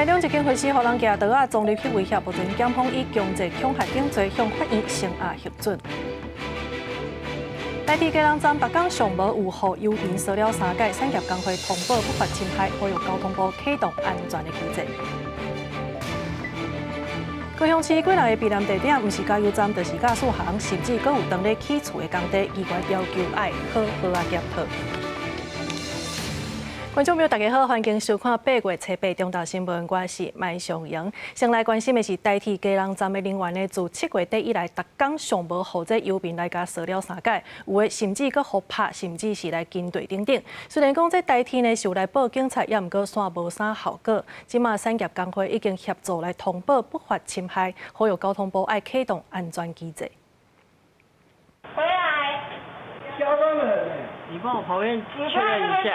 台中一間花市予人舉刀仔衝入去威脅，目前檢方以強制恐嚇等罪向法院聲押核准。台鐵基隆站逐工上無有予遊民騷擾三擺，產業工會通報不法侵害，呼籲交通部啟動安全的機制。高雄市幾若个避難地點，毋是加油站，就是駕駛行，甚至閣有當咧起厝的工地，議員要求愛好好仔檢討。觀眾朋友，大家好，歡迎收看8月初八中晝新聞，我是麥尚瑩。先來關心的是台鐵基隆站的人員呢，自7月底以來，逐工上無予這遊民來共騷擾三擺，有的甚至閣予拍，甚至是來筋對等等。雖然講這台鐵呢是有來報警察，也毋過煞無啥效果。這馬產業工會已經協助來通報不法侵害，呼籲交通部愛啟動安全機制。回來，囂張的很。你幫我旁邊確認一下。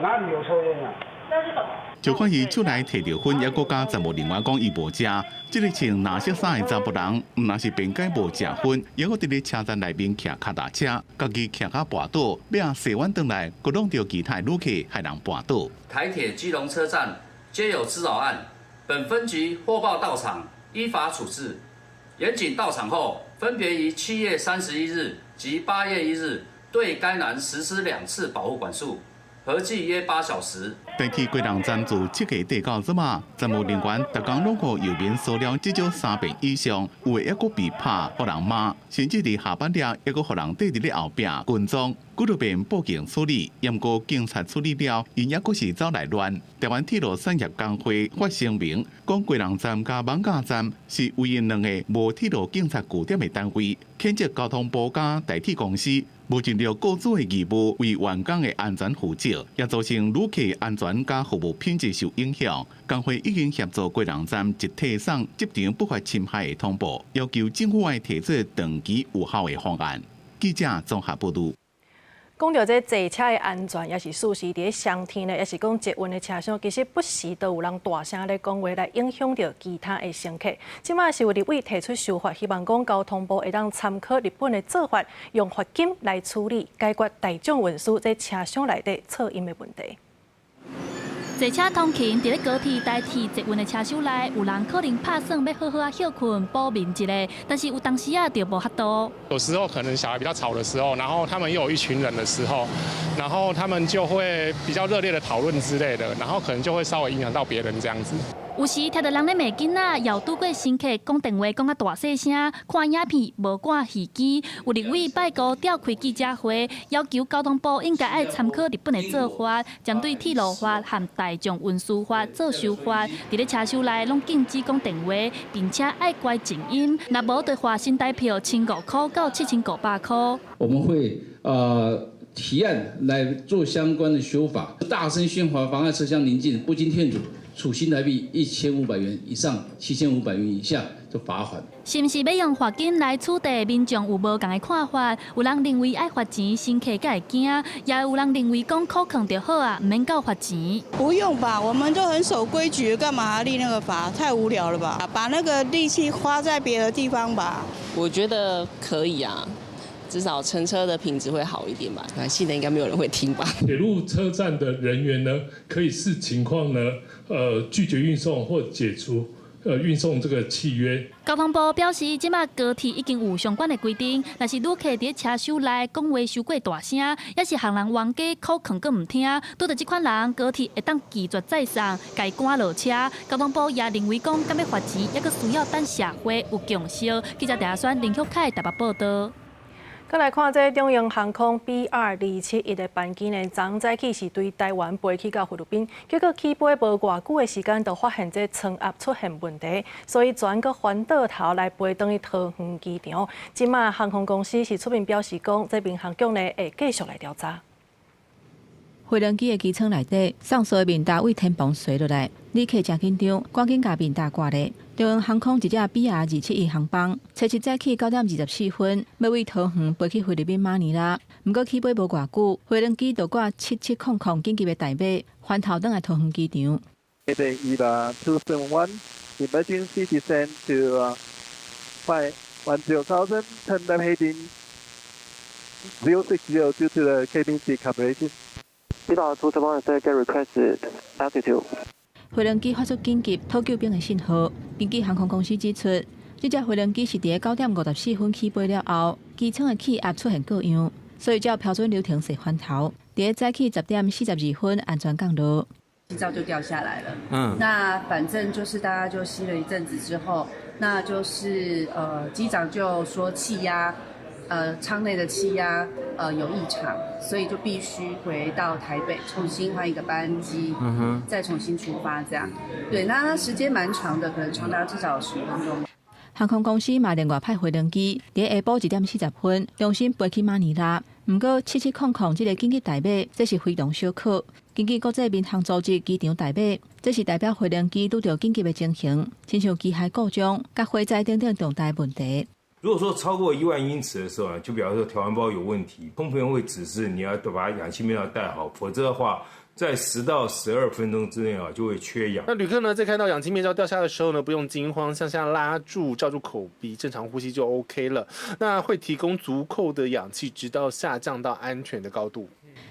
哪裡有抽菸啊？那是什麼？就看伊出來提著薰，猶閣佮站務人員講伊無食。這個穿藍色衫的查埔人，毋但是辯解無食薰，猶閣佇咧車站內面騎跤踏車，家己騎甲跋倒，尾仔洗碗轉來，閣挵著其他旅客害人跋倒。台鐵基隆車站皆有滋擾案，本分局獲報到場，依法處置。員警到場後，分別於7月31日及8月1日對該男實施兩次保護管束。合計約8小時。台鐵基隆站自7月底到這馬，站務人員逐工攏予遊民騷擾至少三遍以上，有的猶閣被拍、予人罵，甚至佇下班了，猶閣予人綴佇咧後壁跟蹤，幾落遍報警處理，毋過警察處理了，𪜶猶閣是走來亂。台灣鐵路產業工會發聲明，講基隆站佮艋舺站是唯一兩個無鐵路警察據點的單位，譴責交通部佮台鐵公司無盡著雇主的義務，為員工的安全負責，也造成旅客安全佮服務品質受影響。工會已經協助基隆站一體送職場不法侵害的通報，要求政府愛提出長期有效的方案。記者綜合報導。講著這坐車的安全，也是事實佇咧雙天呢，抑是講捷運的車廂，其實不時都有人大聲咧講話，來影響著其他的乘客。這馬是有立委提出修法，希望講交通部會當參考日本的做法，用罰金來處理解決大眾運輸這車廂內底噪音的問題。坐車通勤，佇咧高鐵、台鐵、捷運的車廂內，有人可能拍算欲好好仔歇睏補眠一下，但是有當時仔就無法度。有時候可能小孩比較吵的時候，然後他們又有一群人的時候，然後他們就會比較熱烈的討論之類的，然後可能就會稍微影響到別人這樣子。有時聽著人咧罵囡仔，又拄過乘客講電話講較大細聲，看影片無掛耳機。有立委拜五召開記者會，要求交通部應該愛參考日本的做法，針對鐵路法和大眾運輸法做修法，佇咧車廂內攏禁止講電話，並且愛關靜音，若無就罰新台票1500塊到7500塊。我們會提案來做相關的修法，大聲喧譁妨礙車廂寧靜，不經勸阻，處新台幣1500元以上7500元以下就罰款。是毋是欲用罰金來處罰民眾有無仝的看法？有人認為愛罰錢，乘客才會驚；也有人認為講箍囥就好啊，毋免閣罰錢。不用吧，我們都很守規矩，幹嘛還立那個罰？太無聊了吧？把那個力氣花在別的地方吧。我覺得可以啊。至少乘車的品質會好一點吧。反正應該沒有人會聽吧。鐵路車站的人員呢，可以視情況呢，拒絕運送或解除運送這個契約。交通部表示，這馬高鐵已經有相關的規定，若是旅客佇車廂內講話傷過大聲，抑是予人冤家苦勸閣毋聽，拄著這款人，高鐵會當拒絕載送，共伊趕落車。交通部也認為講，敢欲罰錢，猶閣需要等社會有共識。記者鄭選林旭凱台北報導。閣來看這長榮航空 BR271的班機呢，昨早起是對台灣飛去到菲律賓，結果起飛無偌久的時間，就發現這艙壓出現問題，所以轉閣翻倒頭來飛轉去桃園機場。這馬航空公司是出面表示講，這民航局呢會繼續來調查。飛輪機的機艙內底，送趖的面罩對天棚垂落來，旅客誠緊張，趕緊共面罩掛咧。長榮航空一架 BR271航班，初七早起9點24分，欲對桃園飛去菲律賓馬尼拉。毋過起飛無偌久，飛輪機就掛7700緊急的代碼，翻頭轉來桃園機場。 EVA 271 emergency descent to five 10,000, turn left heading 060 due to the cabin decompression. EVA 271 get requested altitude. 飛行機發出緊急討救兵的信號。根據航空公司指出，這隻飛行機是佇9點54分起飛了後，機艙的氣壓出現過樣，所以照標準流程踅翻頭，佇早起10點42分安全降落。氣罩就掉下來了。那反正就是大家就吸了一陣子之後，那就是機長就說氣壓，艙內的氣壓有異常，所以就必須回到台北重新換一個班機，再重新出發這樣。對，那時間蠻長的，可能長達至少10分鐘。航空公司嘛另外派飛行機，佇下晡1點40分重新飛去馬尼拉。毋過7700這个緊急代碼，這是非同小可。根據國際民航組織機場代碼，這是代表飛行機拄著緊急的情形，親像機械故障、佮火災等等重大問題。如果說超過1萬英尺的時候呢，就表示說調溫包有問題，空服員會指示你要把氧氣面罩戴好，否則的話，在10到12分鐘之內啊，就會缺氧。那旅客呢，在看到氧氣面罩掉下的時候呢，不用驚慌，向下拉住，罩住口鼻，正常呼吸就 OK 了。那會提供足夠的氧氣，直到下降到安全的高度。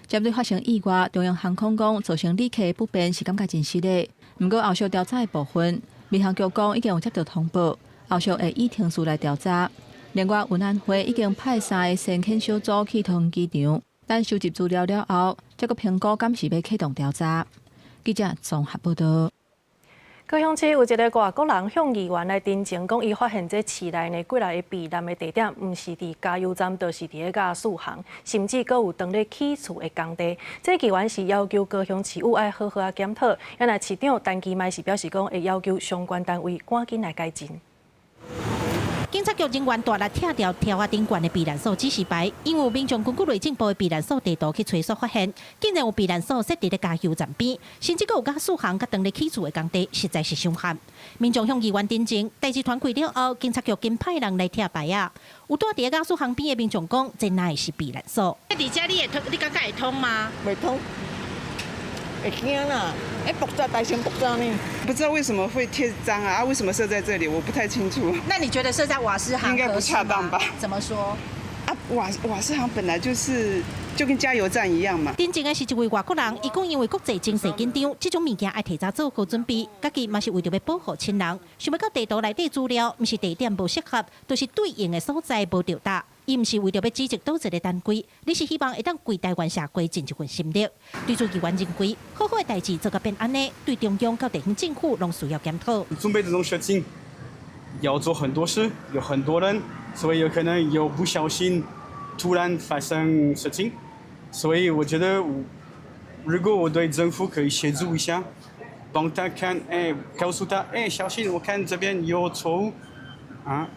針對發生意外，長榮航空講造成旅客不便是感覺真失禮。毋過後續調查的部分，民航局講已經有接到通報，後續會依程序來調查。另外，運安會已經派三个先遣小組去桃園機場，等收集資料了後，才閣評估敢是欲啟動調查。記者綜合報道。高雄市有一个外國人向議員來陳情，講伊發現這市內呢幾來个避難的地點，毋是佇加油站，就是佇咧瓦斯行，甚至閣有當咧起厝的工地。這議員是要求高雄市府愛好好仔檢討，啊若市長陳其邁是表示講會要求相關單位趕緊來改進。警察局人員大力拆掉柱仔頂懸的避難所指示牌，因為有民眾根據內政部的避難所地圖去揣測發現，竟然有避難所設佇咧加油站邊，甚至閣有瓦斯行佮當咧起厝的工地，實在是傷譀。民眾向議員陳情，代誌傳開了後，警察局緊派人來拆牌仔。有蹛佇咧瓦斯行邊的民眾講，這哪會是避難所？佇遮你會通，你感覺會通嗎？袂通，會驚啦！欸，爆炸大聲爆炸呢？不知道為什麼會貼張啊？啊，為什麼設在這裡？我不太清楚。那你覺得設在瓦斯行應該不恰當吧？怎麼說？啊，瓦斯行本來就是就跟加油站一樣嘛。陳情的是一位外國人，伊講因為國際情勢緊張，這種物件愛提早做好準備，家己嘛是為著欲保護親人，想欲到地圖內底資料，毋是地點無適合，就是對應的所在無著搭。伊毋是為著欲指責佗一个單位，而是希望會當為台灣社會盡一份心力。對此議員認為，好好的代誌做甲變按呢，對中央佮地方政府攏需要檢討。準備這種事情要做很多事，有很多人，所以有可能有不小心突然發生事情，所以我覺得，如果我對政府可以協助一下，幫他看，哎，告訴他，哎，小心，我看這邊有錯誤，啊，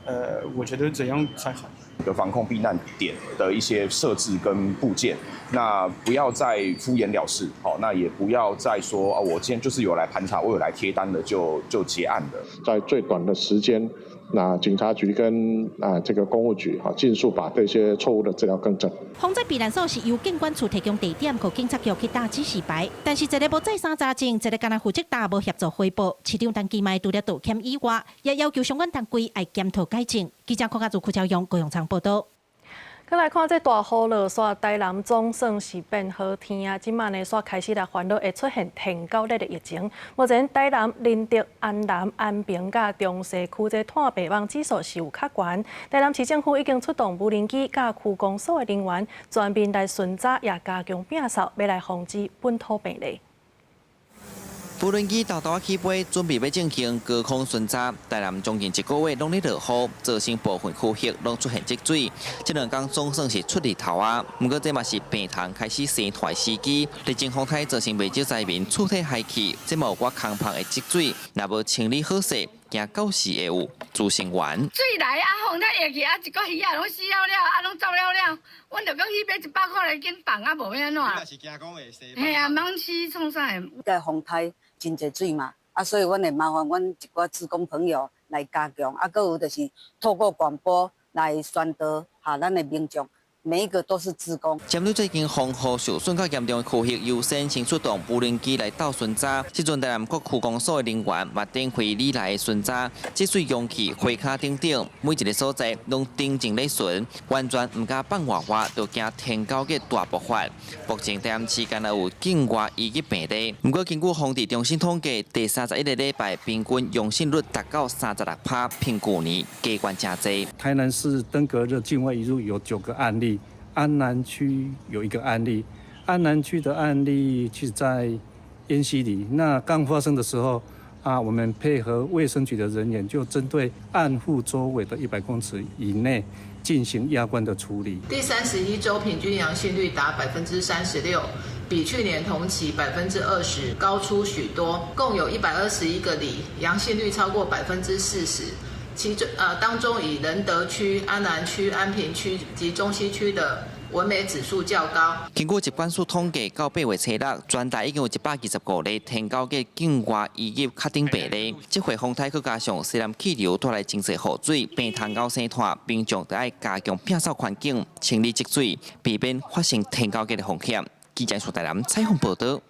我覺得這樣才好。的防空避難點的一些設置跟佈建，那不要再敷衍了事，好，那也不要再說啊，我今天就是有來盤查，我有來貼單的就結案了。在最短的時間，那警察局跟啊這個工務局哈，盡速把這些錯誤的資料更正。防災避難所是由警管處提供地點，予警察局去貼指示牌，但是一个無再三查證，一个干焦負責貼無協助回報。市長陳其邁除了道歉以外，也要求相關單位愛檢討改進。記者郭家祖、柯昭勇、高永昌報道。閣來看這大雨落煞，台南總算是變好天啊！這馬呢，煞開始來煩惱會出現天狗日的疫情。目前台南、仁德、安南、安平佮中西區這炭白網指數是有較懸。台南市政府已經出動無人機佮區公所的人員全面來巡查，也加強摒掃，欲來防止本土病例。無人機沓沓起飛，準備欲進行高空巡查。台南將近一個月攏咧落雨，造成部分區域攏出現積水。這兩工總算是出日頭啊！毋過這嘛是病蟲開始生湠的時機。疫情風颱造成袂少災民厝體害去，這嘛有寡空棚會積水，若無清理好勢，驚到時會有孳生源。水來啊，風太會去啊，一個魚仔攏死了了，啊攏走了了。阮就講去買100箍來緊放啊，無欲按怎？嘿啊，蠓死創啥的？這風颱真濟水嘛，啊，所以阮會麻煩阮一寡志工朋友來加強，啊，閣有就是透過廣播來宣導，予咱的民眾。每一個都是志工。針對最近風雨受損較嚴重的區域，優先先出動無人機來鬥巡查。這陣台南各區公所的人員嘛，頂回里來巡查，積水容器、花跤等等，每一个所在攏定靜咧巡，完全毋敢放外話，就驚天狗嘅大爆發。目前台南市敢若有境外移入病例，毋過根據防治中心統計，第31個禮拜平均陽性率達到36%，比舊年加懸誠濟。台南市登革熱境外移入有9個案例。安南區有一個案例，安南區的案例是在煙溪里。那剛發生的時候，啊，我們配合衛生局的人員，就針對案戶周圍的100公尺以內進行壓罐的處理。第31週平均陽性率達36%，比去年同期20%高出許多。共有121個里陽性率超過40%。其中，當中以仁德區、安南區、安平區及中西區的蚊媒指數較高。根據疾管署統計，到8月初6，全台已經有125例天狗嘅境外移入確診病例。這回風颱閣加上西南氣流帶來真濟雨水，病蟲咬生湠，民眾著愛加強摒掃環境、清理積水，避免發生天狗嘅風險。記者蘇台南採訪報導。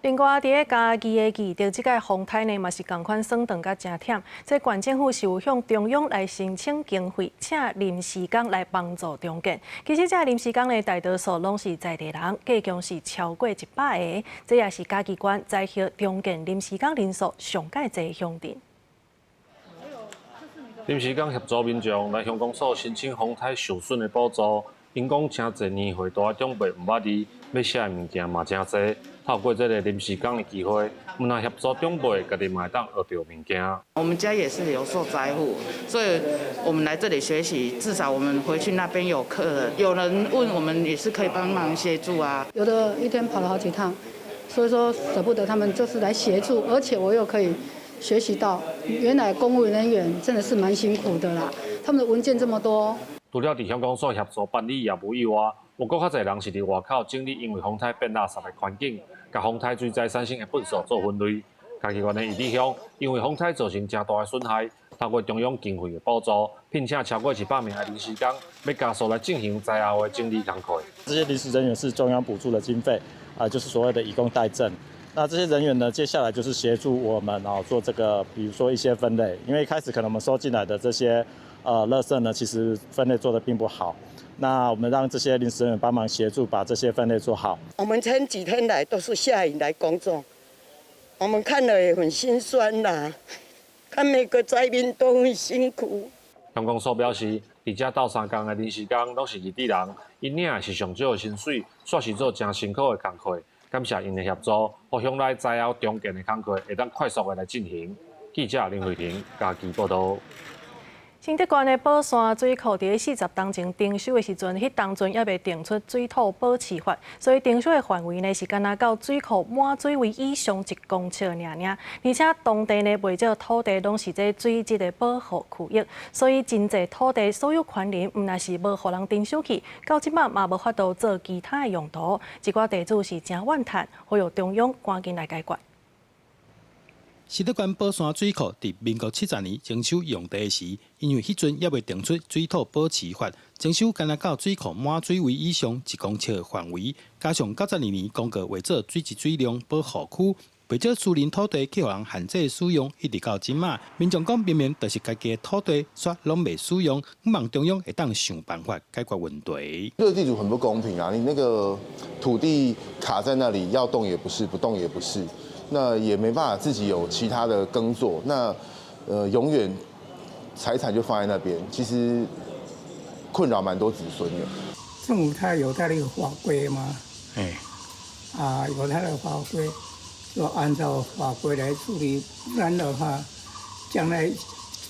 另外，佇咧嘉義的義德，這個風颱呢嘛是仝款損斷甲誠忝。這縣政府是有向中央來申請經費，請臨時工來幫助重建。其實，這臨時工呢，大多數攏是在地人，計共是超過100個。這也是嘉義縣災後重建臨時工人數上蓋濟鄉鎮。臨時工協助民眾來鄉公所申請風颱受損的補助，𪜶講誠濟年歲大的長輩毋捌字，欲寫的物件嘛誠濟。透過這個臨時工的機會，毋但協助長輩家己嘛會當學著物件。我們家也是有受災戶，所以我們來這裡學習，至少我們回去那邊有客人，有人問我們也是可以幫忙協助啊。有的一天跑了好幾趟，所以說捨不得他們就是來協助，而且我又可以學習到，原來公務人員真的是蠻辛苦的啦，他們的文件這麼多。除了佇鄉公所協助辦理業務以外，有閣較濟人是佇外口整理因為風颱變垃圾的環境，共風颱水災產生的糞埽做分類。嘉義縣的義里鄉因為風颱造成誠大的損害，透過中央經費的補助，聘請超過100名的臨時工，欲加速來進行災後的整理工課。這些臨時人員是中央補助的經費，啊，就是所謂的以工代賑。那這些人員呢，接下來就是協助我們啊做這個，比如說一些分類，因為一開始可能我們收進來的這些垃圾呢，其實分類做得並不好。那我們讓這些臨時人員幫忙協助把這些分類做好。我們前幾天來都是下雨來工作，我們看了也很心酸啦，看每個災民都很辛苦。鄉公所表示，佇遮鬥相共的臨時工攏是義地人，𪜶領的是上少的薪水，煞是做誠辛苦的工課。感謝𪜶的協助，予鄉內災後重建的工課會當快速的來進行。記者林慧婷嘉義報導。新竹縣的寶山水庫佇咧40冬前徵收的時陣，彼當陣猶未定出水土保持法，所以徵收的範圍呢是干焦到水庫滿水位以上1公尺爾爾，而且當地呢袂少土地攏是這水質的保護區域，所以真濟土地所有權人毋但是無予人徵收去，到這擺嘛無法度做其他的用途，一寡地主是誠怨嘆，呼籲中央趕緊來解決。新竹縣寶山水庫佇民國70年徵收用地時，因為彼陣猶未定出水土保持法，徵收干焦到水庫滿水位以上1公尺的範圍，加上92年公告劃做水質水量保護區，袂少私人土地去予人限制使用，一直到這馬，民眾講明明就是家己的土地，卻攏袂使用，希望中央會當想辦法解決問題。對地主很不公平啊！你那個土地卡在那裡，要動也不是，不動也不是。那也沒辦法自己有其他的耕作，那永遠財產就放在那邊，其實困擾蠻多子孫的。政府他有他的法規嗎？哎，啊，有他的法規，就按照法規來處理，不然的話，將來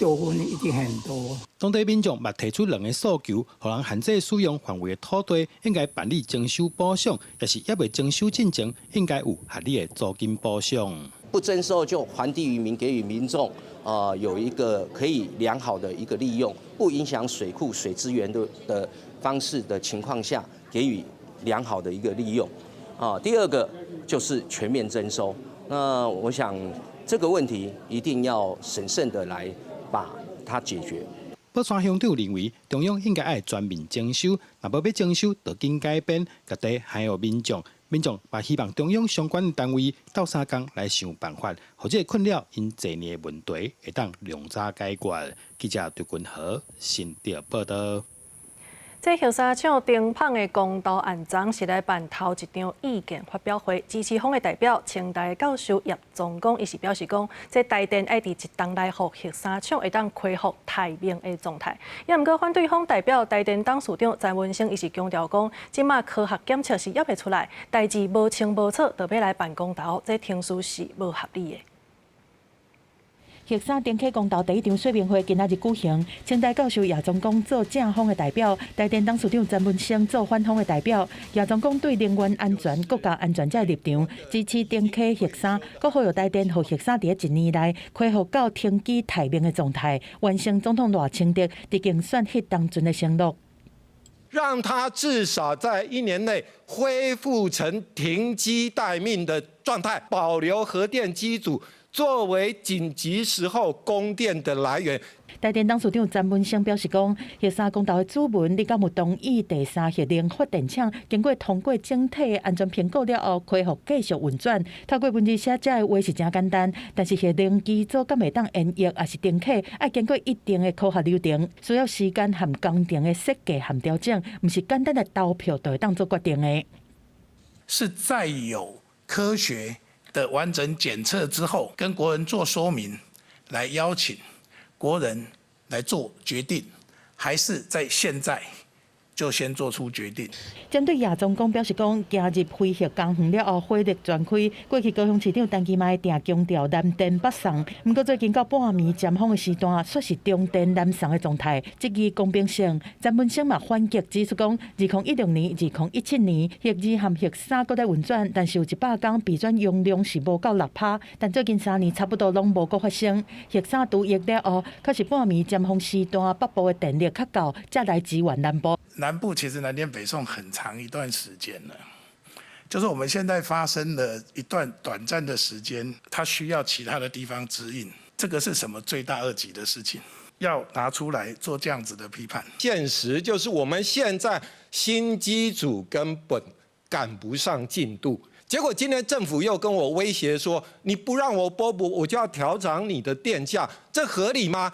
糾紛一定很多。當地民眾嘛提出兩個訴求，予人限制使用範圍的土地應該辦理徵收補償，抑是猶未徵收進前應該有合理的租金補償。不徵收就還地於民，給予民眾有一個可以良好的一個利用，不影響水庫水資源的方式的情況下，給予良好的一個利用。啊，第二個就是全面徵收。那我想這個問題一定要審慎的來把它解決。寶山鄉長認為，中央應該愛全面徵收，若無欲徵收，就緊改編，共地還予民眾。民眾嘛希望中央相關單位鬥相共來想辦法，予這個困擾𪜶濟年的問題會當量早解決。記者張君和新竹報道。這核三廠停麭的公投案昨是來辦頭一場意見發表會，支持方的代表清大教授葉宗光，伊是表示講，這台電愛佇一冬內予核三廠會當恢復待命的狀態。也毋過反對方代表台電董事長詹文生，伊是強調講，這馬科學檢測是猶未出來，代誌無清無楚，就欲來辦公投，這程序是無合理的。核三重啟公投第一場說明會今仔日舉行，清大教授葉宗光做正方的代表，台電董事長詹文生做反方的代表。葉宗光對能源安全、國家安全這個立場支持重啟核三，閣呼籲台電予核三佇一年內恢復到停機待命的狀態，完成總統賴清德佇競選彼當陣的承諾。讓他至少在一年內恢復成停機待命的狀態，保留核電機組作為緊急時候供電的來源。台電董事長詹文生表示講，核三公投的主文，你敢有同意第三核能發電廠經過通過整體安全評估了後，恢復繼續運轉？透過文字寫這个話是誠簡單，但是核能機組敢會當延役，抑是停啟，愛經過一定的科學流程，需要時間和工程的設計和調整，毋是簡單的投票就會當做決定的。是在有科學的完整檢測之後，跟國人做說明，來邀請國人來做決定，還是在現在就先做出決定？針對葉宗光表示講，行入非核家園了後，火力全開。過去高雄市長陳其邁定強調南電北送，毋過最近到半暝尖峰的時段，煞是中電南送的狀態，質疑公平性。詹文生嘛反擊指出講，2016年、2017年核二和核三閣在運轉，但是有100工備轉容量是無夠6%，但最近3年差不多攏無閣發生。核三除役了後，確實半暝尖峰時段北部的電力較夠，才來支援南部。南部其實南電北送很長一段時間了，就是我們現在發生了一段短暫的時間，它需要其他的地方支應，這個是什麼罪大惡極的事情？要拿出來做這樣子的批判。現實就是我們現在新機組根本趕不上進度，結果今天政府又跟我威脅說，你不讓我撥補，我就要調漲你的電價，這合理嗎？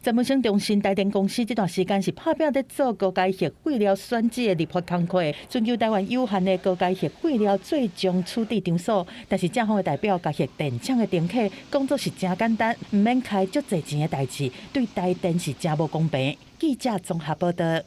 詹文生重申，台電公司這段時間是拍拚咧做高階核廢料選址的立法工課，尋求台灣有限的高階核廢料最終處置場所。但是正方的代表共核電廠的重啟講做是誠簡單，毋免開足濟錢的代誌，對台電是誠無公平。記者綜合報道。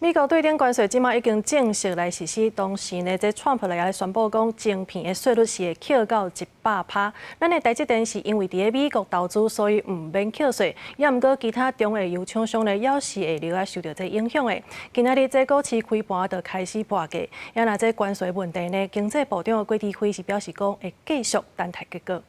美國對等關稅這馬已經正式來實施，當時呢，這川普來來宣布講，晶片的稅率是會扣到100%。咱的台積電是因為佇咧美國投資，所以毋免扣稅。也毋過其他中下游廠商呢，猶是會著愛受著這影響的。今仔日這股市開盤就開始跋價。也若這關稅問題呢，經濟部長郭台輝是表示講，會繼續等待結果。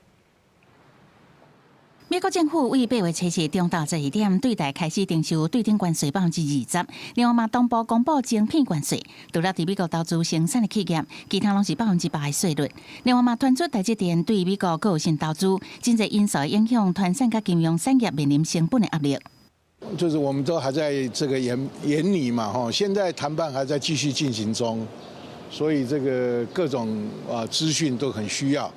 美國政府為8月7日中晝12點對台開始徵收對等關稅20%，另外嘛同步公布晶片關稅，除了佇美國投資生產的企業，其他攏是100%的稅率。另外嘛，傳出台積電對美國閣有新投資，真濟因素影響傳產佮金融產業面臨成本的壓力。就是我們都還在這個研擬嘛，吼，現在談判還在繼續進行中，所以這個各種啊資訊都很需要。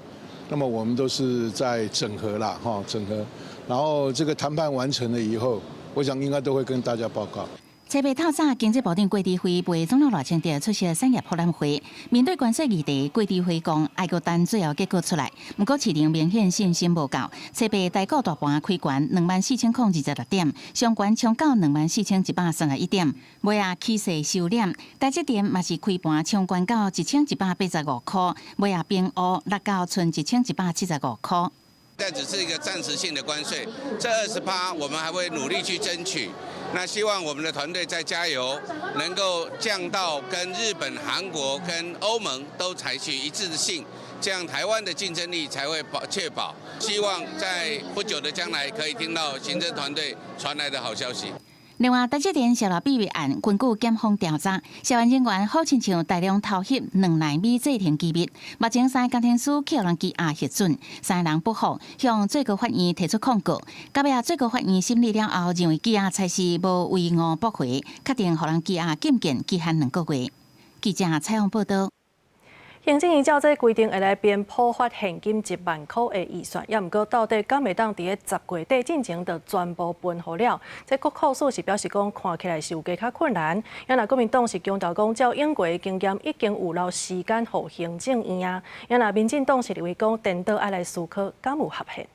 那麼我們都是在整合啦，哈，整合，然後這個談判完成了以後，我想應該都會跟大家報告。初八透早，經濟部長郭台輝陪總統賴清德出席產業博覽會，面對關稅議題，郭台輝講愛閣等最後結果出來。毋過市場明顯信心無夠。初八台股大盤開懸24,026點，上懸衝到24,131點，尾仔起勢收斂。台積電嘛是開盤衝懸到1185箍，尾仔平烏落到賰1175箍。但只是一個暫時性的關稅，這20%我們還會努力去爭取。那希望我們的團隊再加油，能夠降到跟日本、韓國跟歐盟都採取一致性，這樣台灣的競爭力才會確保。希望在不久的將來可以聽到行政團隊傳來的好消息。另外，台積電洩露秘密案，根據檢方調查，涉案人員好親像大量偷翕2奈米製程機密。目前三个工程師去予人羈押核准，三个人不服，向最高法院提出控告。到尾仔最高法院審理了後，認為羈押差事無違誤駁回，確定予人羈押禁見期限2個月。記者採訪報道。行政院照這規定會來編普發現金1萬箍的預算，也毋過到底敢會當佇咧10月底進前就全部分予了？這國庫署是表示講，看起來是有加較困難。也若國民黨是強調講，照往過的經驗，已經有留時間予行政院啊。也若民進黨是認為講，顛倒愛來思考，敢有合憲？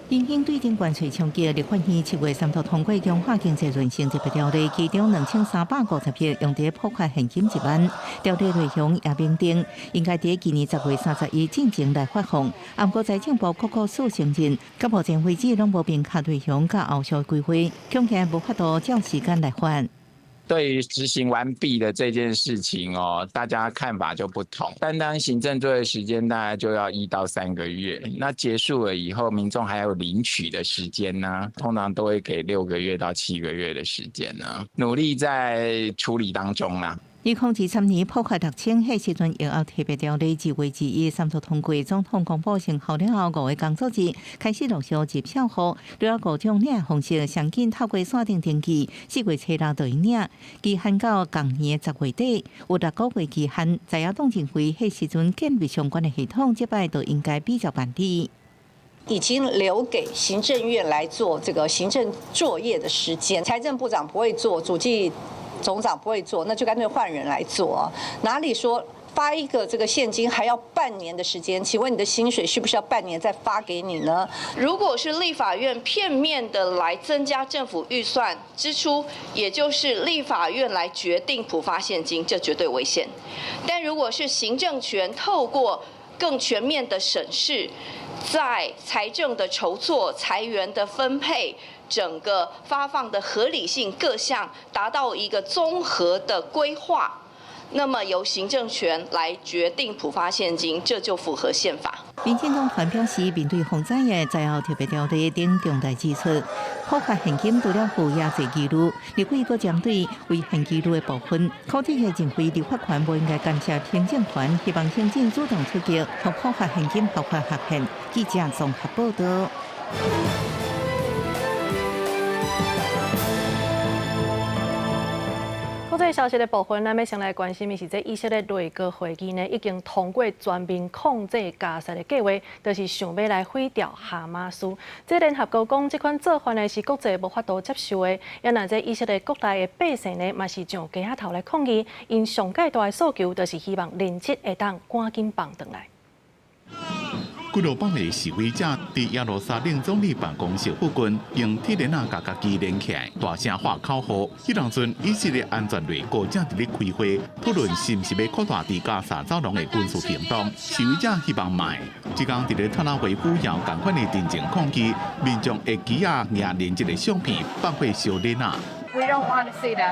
因應對頂關稅衝擊，立法院7月三度通過強化經濟韌性特別條例，其中2350億用佇普發現金1萬。條例內容也明定，應該佇今年10月31進前來發放。毋過財政部國庫署承認，到目前為止攏無明確內容佮後續規劃，恐驚無法度照時間來發。對於執行完畢的這件事情哦，大家看法就不同。單單行政作業時間大概就要1到3個月，那結束了以後，民眾還有領取的時間呢，通常都會給6個月到7個月的時間呢，努力在處理當中啦。2023年普發6000，彼時陣用後特別條例2月21三讀通過，總統公布生效了後5個工作日開始陸續入帳戶。除了五種領方式，上緊透過線頂登記，4月初6就會領。期限到仝年10月底，有6個月期限。在野黨認為，彼時陣建立相關的系統，這擺就應該比較辦理。已經留給行政院來做這個行政作業的時間，財政部長不會做，主計總長不會做，那就乾脆換人來做啊。哪裡說發一個這個現金還要半年的時間？請問你的薪水需不需要半年再發給你呢？如果是立法院片面的來增加政府預算支出，也就是立法院來決定普發現金，這絕對違憲。但如果是行政權透過更全面的審視，在財政的籌措、財源的分配、整個發放的合理性各項達到一個綜合的規劃，那麼由行政權來決定普發現金，這就符合憲法。民進黨團表示，面對洪災的災後特別條例等重大支出，普發現金除了負也濟疑慮，立委閣針對違憲疑慮的部分，柯志認為立法權無應該干涉行政權，希望行政主動出擊，予普發現金合法合憲。記者綜合報道。國際消息的部分，咱欲先來關心的是，這以色列內閣會議呢，已經通過全面控制加薩的計劃，就是想欲來毀掉哈馬斯。這聯合國講，這款做法呢是國際無法度接受的。也若這以色列國內的百姓呢，嘛是上街仔頭來抗議，𪜶上蓋大的訴求，就是希望人質會當趕緊放轉來。幾落百个示威者佇耶路撒冷總理辦公室附近，用鐵鏈仔共家己連起來，大聲喊口號。彼當陣，以色列安全內閣正佇咧開會，討論是毋是欲擴大佇加薩走廊的軍事行動。示威者希望莫。這工佇咧特拉維夫也有仝款的陣前抗議，民眾會舉仔舉人質的相片放火燒鏈仔。 We don't want to see them.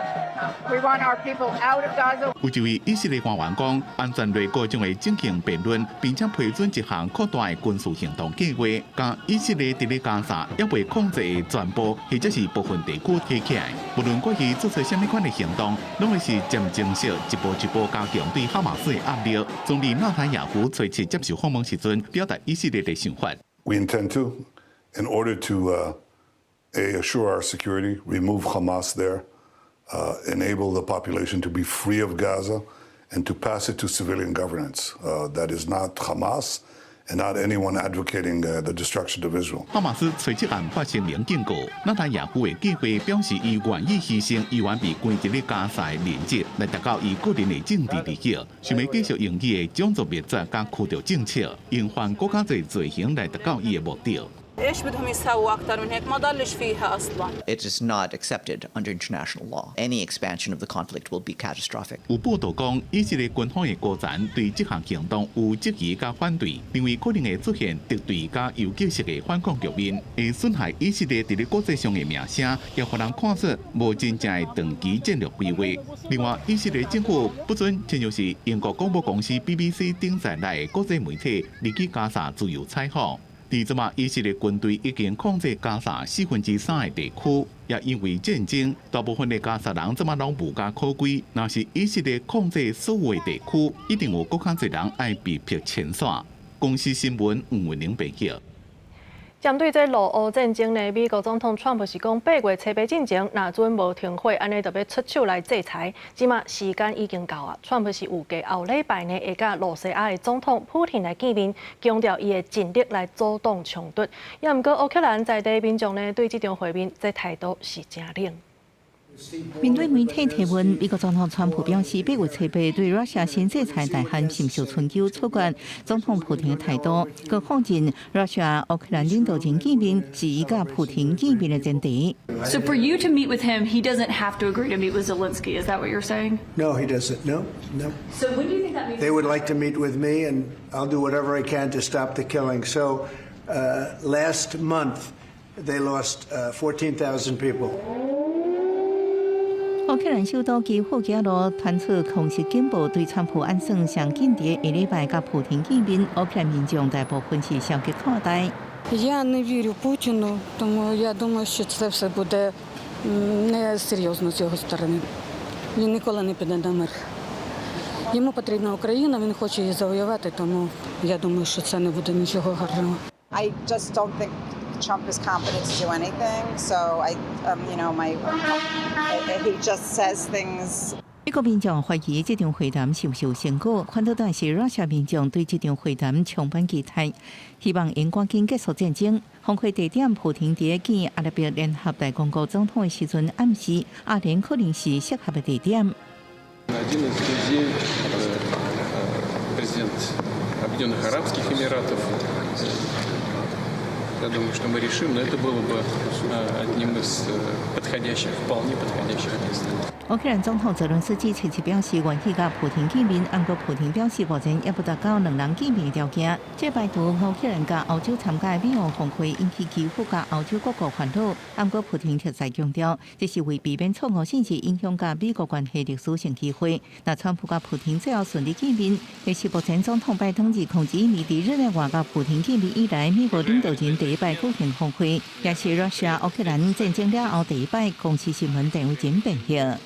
We want our people out of Gaza. 有一位以色列官員講，安全內閣將會進行辯論，並且批准一項擴大的軍事行動計劃，將以色列佇咧加薩猶未控制的全部或者是部分地區提起來。無論過去做出啥物款的行動，攏會是漸進式一步一步加強對哈馬斯的壓力。總理納坦雅胡初七接受訪問時陣，表達以色列的想法。 We intend to, in order to assure our security, remove Hamas there, enable the population to be free of Gaza, and to pass it to civilian governance. That is not Hamas and not anyone advocating the destruction of Israel. 哈馬斯隨即案發聲明警告，納坦雅胡的計劃表示，伊願意犧牲猶原被關佇咧加薩的人質，來達到伊個人的政治利益，想欲繼續用伊的種族滅絕佮驅逐政策，用犯閣較濟罪行來達到伊的目的。 ايش بدهم يسووا اكثر من هيك ما ضلش فيها اصلا. It is not accepted under international law. Any expansion of the conflict will be catastrophic. 有報道講，以色列軍方的高層對這項行動有質疑佮反對，認為可能會出現敵對佮游擊式的反抗局面，會損害以色列佇咧國際上的名聲，也予人看出無真正的長期戰略規劃。另外，以色列政府不准親像是英國廣播公司 BBC 等在內的國際媒體入去加薩自由採訪。佇這馬以色列軍隊已經控制加沙3/4的地區，也因為戰爭，大部分的加沙人這馬攏無家可歸。若是以色列控制所有的地區，一定有閣較濟人愛被迫遷徙。公視新聞吳文玲編譯。針對這俄烏戰爭呢，美國總統川普是講8月初八進前，若準無停火，按呢就欲出手來制裁。這馬時間已經到啊，川普是預計後禮拜呢會佮露西亞的總統普廷來見面，強調伊會盡力來阻擋衝突。也毋過烏克蘭在地民眾呢對這場會面這態度是誠冷。面對媒體提問，美國總統川普表示，8月初八對 Russia 新制裁大限是毋是春秋取決總統普廷的態度，閣否認 Russia 烏克蘭領導人見面是伊佮普廷見面的前提。 So for you to meet with him, he doesn't have to agree to meet with Zelensky. Is that what you're saying? No, he doesn't. No. So when do you think that meeting? They would like to meet with me, and I'll do whatever I can to stop the killing. So last month, they lost 14,000 people. 烏克蘭首都基輔街路傳出空襲警報，對川普按算上緊佇下禮拜佮普廷見面，烏克蘭民眾大部分是消極看待。 Я не вірю Путіну, тому я думаю, що це все буде не серйозно з його сторони. Він ніколи не піде на мир. Йому потрібна Україна, він хоче її завоювати, тому я думаю, що це не буде нічого гарного. I just don't think Trump is competent to do anything. So I, um, you know, my he just says things. 美國民眾懷疑這場會談是毋是有成果，反倒但是 Russia 民眾對這場會談充滿期待，希望𪜶趕緊結束戰爭。峰會地點普廷佇見阿拉伯聯合大公國總統的時陣，暗示阿聯可能是適合的地點。 Один из друзей, президент Объединенных Арабских Эмиратов. Я думаю, что мы решим, но это было бы одним из подходящих, вполне подходящих мест. 烏克蘭總統澤倫斯基初七表示願意佮普廷見面，毋過普廷表示目前猶無達到兩人見面的條件。這排除烏克蘭佮歐洲參加美烏峰會引起基輔佮歐洲各國煩惱，毋過普廷特再強調，這是為避免錯誤信息影響佮美國關係歷史性機會。若川普佮普廷最後順利見面，這是目前總統拜登2021年佇日內瓦佮普廷見面以來，美國領導人第一擺舉行峰會，也是 Russia 烏克蘭戰爭了後第一擺。公視新聞鄧偉珍編譯。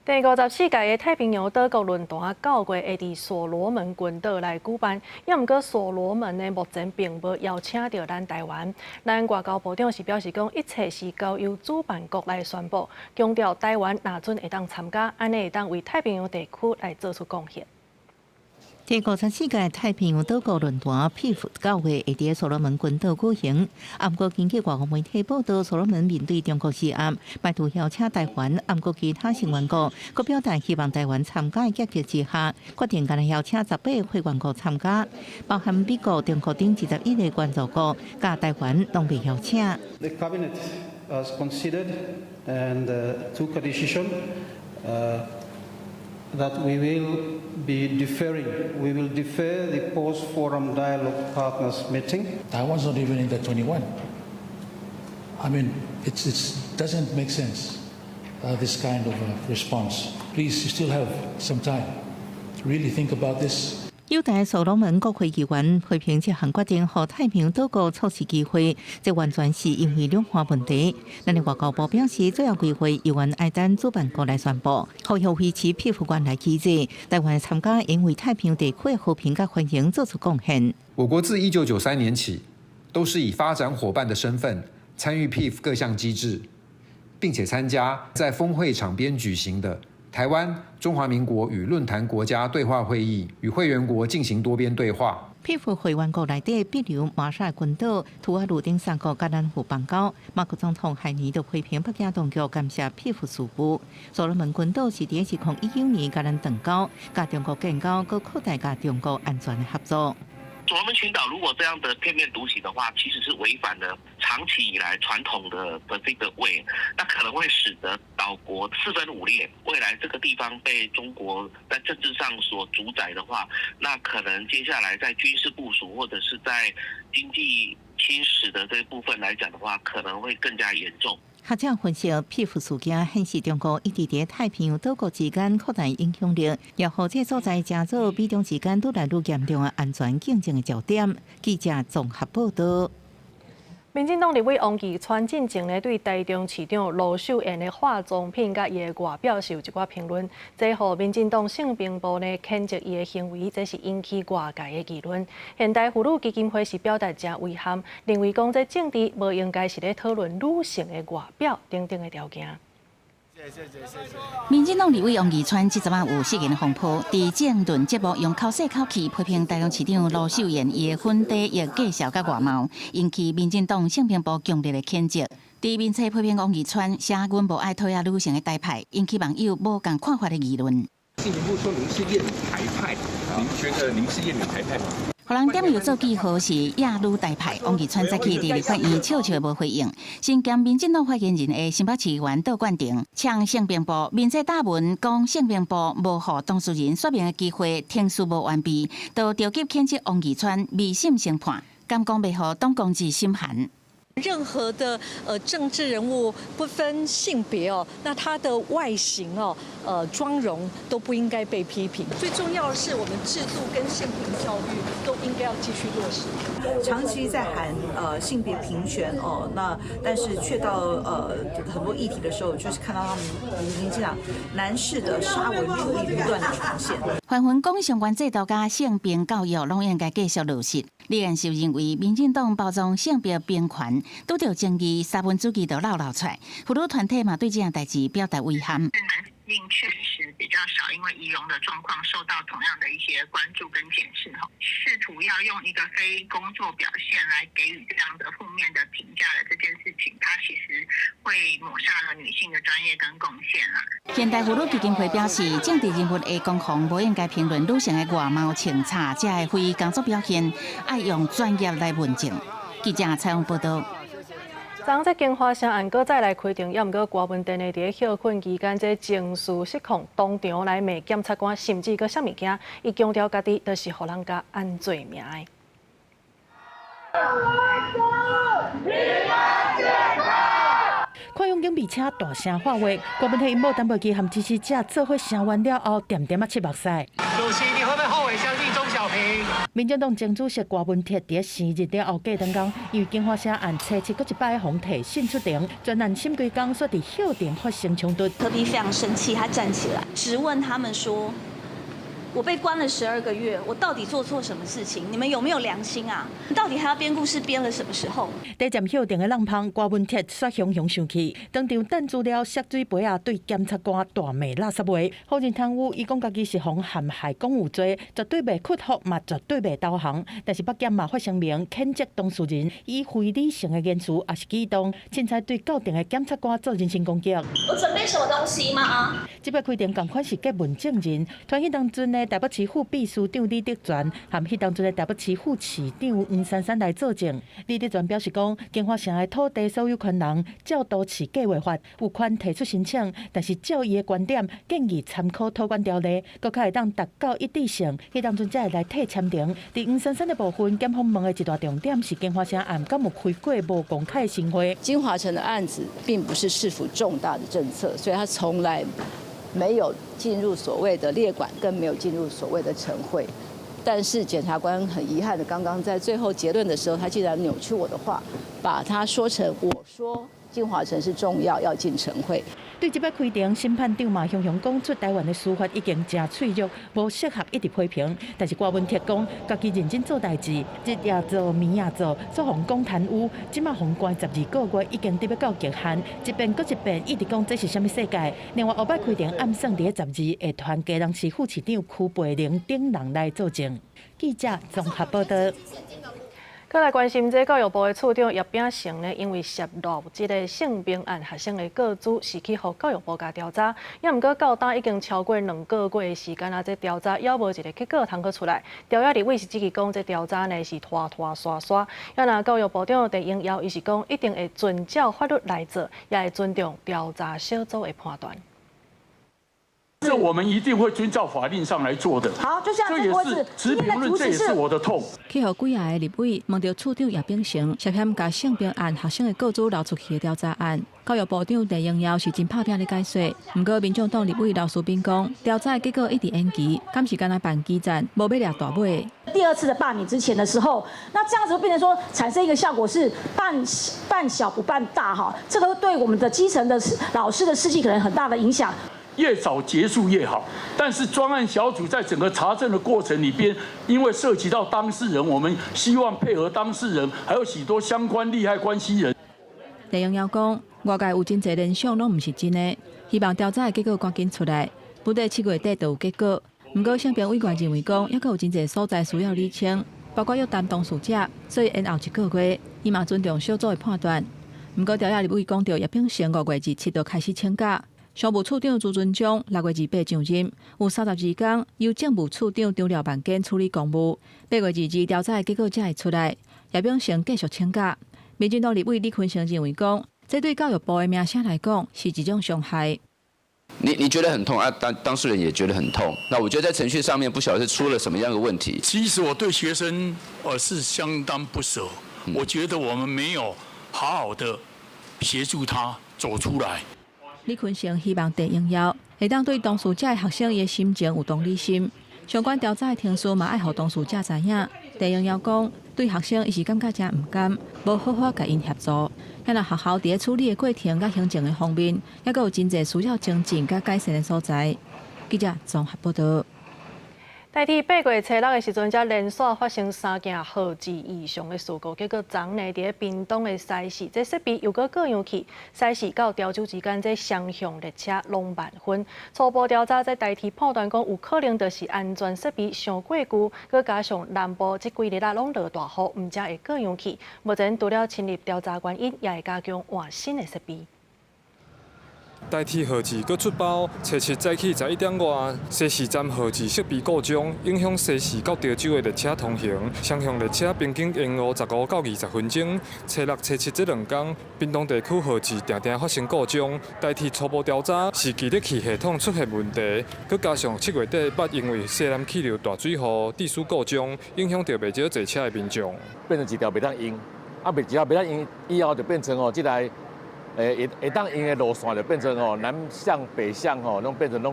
第54屆的太平洋島國論壇9月會佇所羅門群島來舉辦，也毋過所羅門呢目前並無邀請著咱台灣。咱外交部長是表示講，一切是交由主辦國來宣布，強調台灣若準會當參加，按呢會當為太平洋地區來做出貢獻。第五十四屆太平洋島國論壇 PIF 9月會佇所羅門群島舉行。毋過根據外國媒體報道，所羅門面對中國施壓，排除邀請台灣，毋過其他成員國，閣表達希望台灣參加的結局之下，決定干焦邀請18個會員國參加，包含美國、中國等21個援助國，佮台灣攏未邀請。 The cabinet has considered and took a decision that we will be deferring. We will defer the post-forum dialogue partners meeting. Taiwan's not even in the 21. I mean, it doesn't make sense, this kind of response. Please, you still have some time. Really think about this. 友台所羅門國會議員批評這項決定，予太平洋島國錯失機會，這完全是因為兩岸問題。咱的外交部表示，最後規劃猶原愛等主辦國來宣布，呼籲維持 PIF 原來機制，台灣參加應為太平洋地區的和平佮繁榮做出貢獻。我國自1993年起，都是以發展夥伴的身份參與 PIF 各項機制，並且參加在峰會場邊舉行的台灣、中華民國與論壇國家對話會議，與會員國進行多邊對話。 PIF 會員國內底，比如馬紹爾群島、吐瓦魯等三國佮咱有邦交。馬國總統海尼都批評北京當局干涉 PIF 事務。所羅門群島是佇2019年佮咱斷交，佮中國建交，閣擴大佮中國安全的合作。所羅門群島如果這樣的片面獨行的話，其實是違反了長期以來傳統的這個位，那可能會使得島國四分五裂。未來這個地方被中國在政治上所主宰的話，那可能接下來在軍事部署或者是在經濟侵蝕的這部分來講的話，可能會更加嚴重。學者分析，PIF 事件顯示中國一直佇太平洋島國之間擴大影響力，也予這所在成做美中之間愈來愈嚴重的安全競爭的焦點。記者綜合報道。民進黨立委王義川進前呢，對台中市長盧秀燕的化妝品佮伊的外表是有一寡評論，這予民進黨性平部呢譴責伊的行為，這是引起外界的議論。現代婦女基金會是表達誠遺憾，認為講這政治無應該是咧討論女性的外表等等的條件。民進黨立委王義川這陣仔有失言風波，佇政論節目用口聲口氣批評台中市長盧秀燕伊的粉底液介紹佮外貌，引起民進黨性平部強烈的譴責。佇面冊批評王義川寫阮無愛討厭女性的台派，引起網友無仝看法的議論。性平部說您是厭女台派，您覺得您是厭女台派嗎？予人點油做記號是厭女台派，王義川早起佇立法院笑笑無回應。身兼民進黨發言人的新北市議員杜冠廷嗆性平部面冊打文講性平部無予當事人說明的機會，程序無完備，就著急譴責王義川未審先判，敢講袂予黨公職心寒。任何的政治人物不分性別哦，那他的外形哦，妝容都不應該被批評。最重要的是，我們制度跟性平教育都應該要繼續落實。長期在喊性別平權哦，那但是卻到很多議題的時候，就是看到他們民進黨男士的沙文主義不斷的重現。紛紛講相關制度佮性平教育攏應該繼續落實。李彦秀認為，民進黨包裝性別平權，拄著爭議，沙文主義就鬧鬧出來。婦女團體嘛對這項代誌表達遺憾。男性確實比較少，因為儀容的狀況受到同樣的一些關注跟檢視，試圖要用一個非工作表現來給予這樣的負面的評價的這件事情，它其實會抹殺了女性的專業跟貢獻啦。現代婦女基金會表示，政治人物的攻防無應該評論女性的外貌、穿插這个非工作表現，愛用專業來問證。記者採訪報道。昨這京華城案閣再來開庭，抑毋過郭文電呢佇咧歇睏期間，這情緒失控，當場來罵檢察官，甚至閣啥物件，伊強調家己就是予人共按罪名的。看向警備車大聲喊話，郭文鐵𪜶某陳佩琪和支持者做伙聲援了後，恬恬仔拭目屎。主席，你會不會後悔相信鍾小平？民進黨前主席郭文鐵佇咧生日了後過兩工，因為京華城案初七閣一擺予提訊出庭，全案審規工煞佇休庭發生衝突。柯 P 非常生氣，他站起來質問他們說：我被關了12個月，我到底做錯什麼事情？你們有沒有良心啊？你到底還要編故事編了什麼時候？佇佔休庭的廊旁，郭文鐵煞雄雄生氣，當場擲資料、摔水杯仔，對檢察官大罵垃圾話。否認貪污，伊講家己是予陷害講有罪，絕對袂屈服，嘛絕對袂投降。但是北檢嘛發聲明譴責當事人以非理性的言辭，抑是舉動，凊彩對到庭的檢察官做人身攻擊。我準備什麼東西嗎？這擺開庭仝款是質問證人，傳彼當陣的台北市副秘書長李德全，和彼當陣的台北市副市長黃珊珊來作證。李德全表示講，京華城的土地所有權人照都市計劃法有權提出申請，但是照伊的觀點，建議參考土管條例，閣較會當達到一致性。彼當陣才會來替簽呈。佇黃珊珊的部分，檢方問的一大重點是京華城案敢有開過無公開的審會？京華城的案子並不是市府重大的政策，所以他從來沒有進入所謂的列管，更沒有進入所謂的懲會。但是檢察官很遺憾的，剛剛在最後結論的時候，他竟然扭曲我的話，把他說成我說京華城是重要，要進懲會。對這擺開庭，審判長嘛雄雄講出台灣的司法已經誠脆弱，無適合一直批評。但是郭文鐵講，家己認真做代誌，日也做，暝也做，煞予講貪污，這馬予關12個月，已經得欲到極限，一遍閣一遍，一直講這是啥物世界。另外，後擺開庭暗算佇咧12會傳基隆市副市長邱培玲等人來作證。記者綜合報道。閣來關心這教育部的處長葉秉成呢，因為涉獵這个性平案學生的個資是去予教育部共調查，抑毋過到今已經超過2個月的時間啊，這調查猶無一个結果通閣出來。朝野立委是質疑講，這調查呢是拖拖沙沙。抑若教育部長鄭英耀伊是講，一定會遵照法律來做，也會尊重調查小組的判斷。這我們一定會遵照法令上來做的。好，就像這也是持評論，這也是我的痛。去予幾个立委問著處長葉秉成涉嫌共性平案學生的個資流出去的調查案，教育部長鄭英耀是真拍拚咧解說。毋過民眾黨立委劉淑敏講，調查的結果一直延期，敢是干焦辦基站，無欲掠大尾。第二次的罷免之前的時候，那這樣子會變成說產生一個效果是辦小不辦大哈，這個對我們的基層的老師的士氣可能很大的影響。越早結束越好，但是專案小組在整個查證的過程裡邊，因為涉及到當事人，我們希望配合當事人，還有許多相關利害關係人。鄭英耀講，外界有真濟聯想，攏毋是真的，希望調查的結果趕緊出來，本底7月底就有結果。毋過，性平委員認為講，猶閣有真濟所在需要理清，包括約談當事者，所以延後一個月。伊嘛尊重小組的判斷。毋過，朝野立委講著葉秉成5月27就開始請假。商務處長朱遵章6月28上任，有32工由政務處長張廖萬堅處理公務。8月22調查的結果才會出來。葉秉成繼續請假。民進黨立委李坤城認為講，這對教育部的名聲來講是一種傷害。你覺得很痛啊？當事人也覺得很痛。那我覺得在程序上面不曉得是出了什麼樣的問題。其實我對學生我是相當不捨，我覺得我們沒有好好的協助他走出來。李坤城希望鄭英耀會當對當事者的學生的心情有同理心，相關調查的程序嘛愛予當事者知影。鄭英耀講，對學生伊是感覺誠毋甘，無好好共𪜶協助。遐若學校佇咧處理的過程佮行政的方面，猶閣有真濟需要精進佮改善的所在。記者綜合報導。台鐵8月初6的時陣，才連續發生3件號誌異常的事故，結果昨呢佇咧屏東的西勢，這設備又閣過樣去，西勢到潮州之間這雙向列車攏慢分。初步調查，這台鐵判斷講有可能就是安全設備傷過舊，閣加上南部這幾日啊攏落大雨，毋才會過樣去。目前除了深入調查原因，也會加強換新的設備。台鐵號誌閣出包，初七早起11點外，西勢站號誌設備故障，影響西勢到潮州的列車通行，雙向列車平均延誤15到20分鐘。初六、初七這兩工，屏東地區號誌定定發生故障。台鐵初步調查是記錄器系統出現問題，閣加上7月底捌因為西南氣流大水雨致使故障，影響著袂少坐車的民眾。變成一條袂當用，啊，袂一條袂當用以後就變成哦，這台。會當用的路線就變成吼南向北向吼，攏變成攏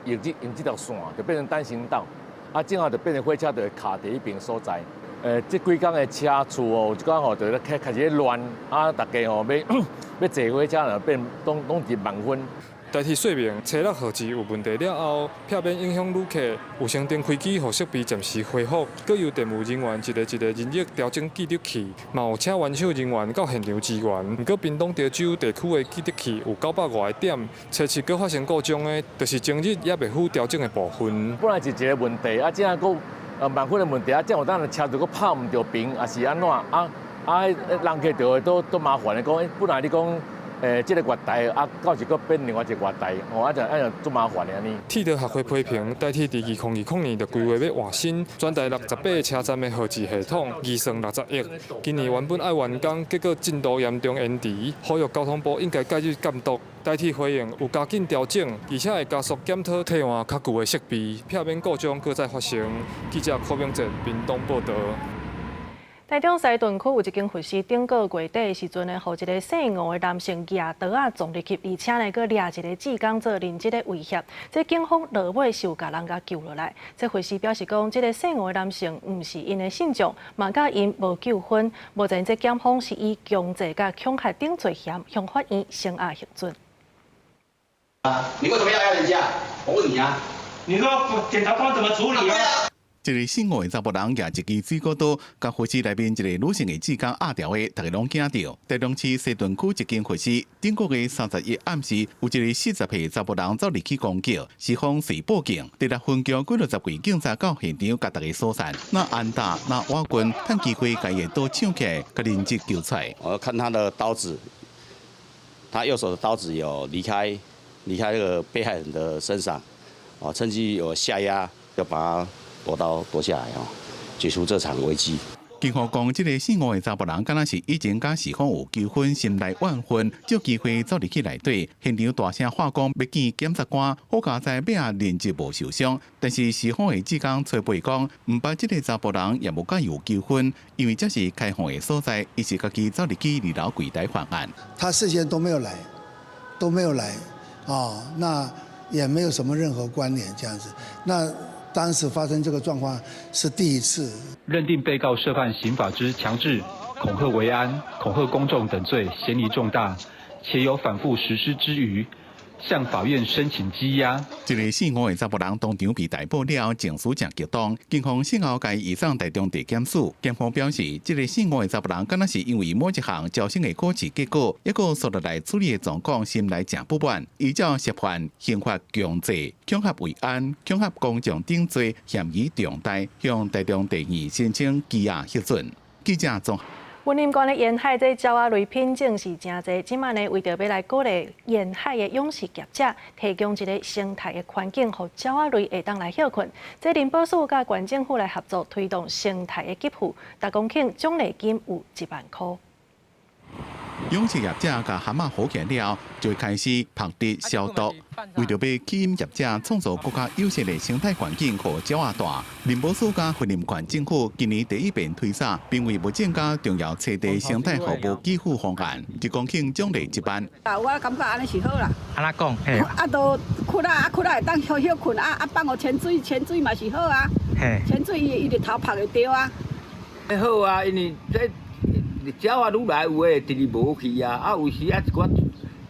用這條線，就變成單行道。啊，正好就變成火車就會卡佇彼爿所在。這幾工的車次哦，有一寡吼就咧開始咧亂，啊，大家吼欲坐火車就變攏佇慢分。台鐵說明，初六號誌有問題了後，避免影響旅客，有先停開機，予設備暫時恢復，閣由電務人員一个一个人力調整記錄器，嘛有請援手人員到現場支援。毋過屏東潮州地區的記錄器有900外個點，初七閣發生故障的，就是前日猶未赴調整的部分。本來是一個問題，啊，這下閣慢分的問題，啊，這有當車子閣拍毋著平，抑是按怎啊啊，人客就會都都麻煩的，講本來你講。這个月台啊，到時閣變另外一個月台，哦，啊就按呢足麻煩的按呢。鐵道學會批評，台鐵佇2020年就規劃欲換新，全台68个車站的號誌系統，預算60億，今年原本愛完工，結果進度嚴重延遲，呼籲交通部應該介入監督。台鐵回應有加緊調整，而且會加速檢討替換較舊的設備，避免故障閣再發生。記者柯明哲屏東報導。台中西屯區有一間佛寺，頂個月底的時陣呢，予一个姓吳的男性舉刀仔撞入去，而且呢，閣掠一个志工做人質的威脅。這警方落尾是有共人共救落來。這佛寺表示講，這个姓吳的男性毋是𪜶的信眾，嘛佮𪜶無糾紛。目前這檢方是以強制佮恐嚇等罪嫌向法院聲押核准。啊，你為什麼要壓人家？我問你啊，你說檢察官怎麼處理啊？一个姓吳的查埔人舉一支水果刀，共佛寺內面一个女性的志工壓牢的，大家攏驚著。台中市西屯區一間佛寺，頂個月31暗時，有一个40歲查埔人走入去攻擊，雙方隨報警，第六分局幾落十位警察到現場，共大家疏散。若按打，若挖棍，趁機會共伊的刀搶起來，共人質救出來。我看他的刀子，他右手的刀子有離開那個被害人的身上，哦，趁機有下壓，要把他奪刀奪下來哦，解除這場危機。警方講，這个姓吳的查埔人，敢若是以前佮是方有糾紛，心內怨恨，藉機會走入去內底，現場大聲喊講欲見檢察官，好佳哉尾仔人質無受傷。但是是方的志工崔貝講，毋捌這个查埔人也無佮伊有糾紛，因為這是開放的所在，伊是家己走入去二樓櫃台犯案。他事先都沒有來，都沒有來，啊，那也沒有什麼任何關聯，這樣子。那當時發生這個狀況是第一次。認定被告涉犯刑法之強制、恐嚇維安、恐嚇公眾等罪，嫌疑重大，且有反覆實施之虞，向法院申請羈押。這个姓吳的查埔人當場被逮捕了，情緒誠激動。警方事後共移送台中地檢署。檢方表示，這个姓吳的查埔人敢若是因為某一項招生的考試結果，抑閣紲落來處理的狀況，心內誠不滿，依照涉犯刑法強制、恐嚇維安、恐嚇公眾等罪嫌疑重大，向台中地院申請羈押核准。記者綜。雲林縣的沿海這鳥仔類品種是誠濟，這擺呢為著欲來鼓勵沿海的養殖業者，提供一个生態的環境，予鳥仔類會當來歇睏。這林保署佮縣政府來合作推動生態的給付，逐公頃獎勵金有1萬箍。養殖業者共蛤仔捕起來了，就會開始曝日消毒。為著欲吸引業者創造閣較友善的生態環境，予鳥仔蹛。林保署佮雲林縣政府今年第一遍推捒瀕危物種佮重要棲地生態服務給付方案，一公頃獎勵1萬。啊，我感覺按呢是好啦。按怎講？啊，都窟仔啊，窟仔會當歇歇睏啊啊，放予潛水，潛水嘛是好啊。潛水伊伊日頭曝會著啊。好啊，因為這鳥仔愈來有的會直直無去啊，啊有時啊一寡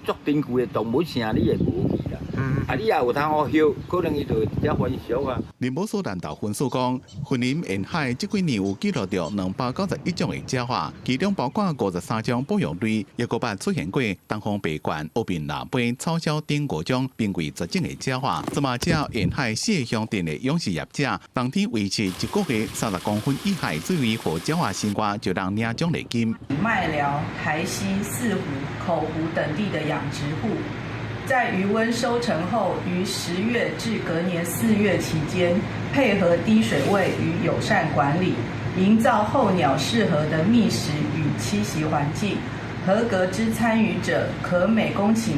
足珍貴的動物啥，你會無去啦。啊，你也有通予歇，可能伊就會直接還俗啊。林保署南投分署講，雲林沿海這幾年有記錄著291種的鳥仔，其中包括53種保育類，抑閣捌出現過東方白鸛、烏面蜊飛、草鴞等五種瀕危絕種的鳥仔。這馬只要沿海四个鄉鎮的養殖業者，當天維持一個月30公分以下水位，予鳥仔生活，就通領獎勵金。麥寮、台西、四湖、口湖等地的養殖戶，在魚塭收成後，於10月至隔年4月期間，配合低水位與友善管理，營造候鳥適合的覓食與棲息環境。合格之參與者，可每公頃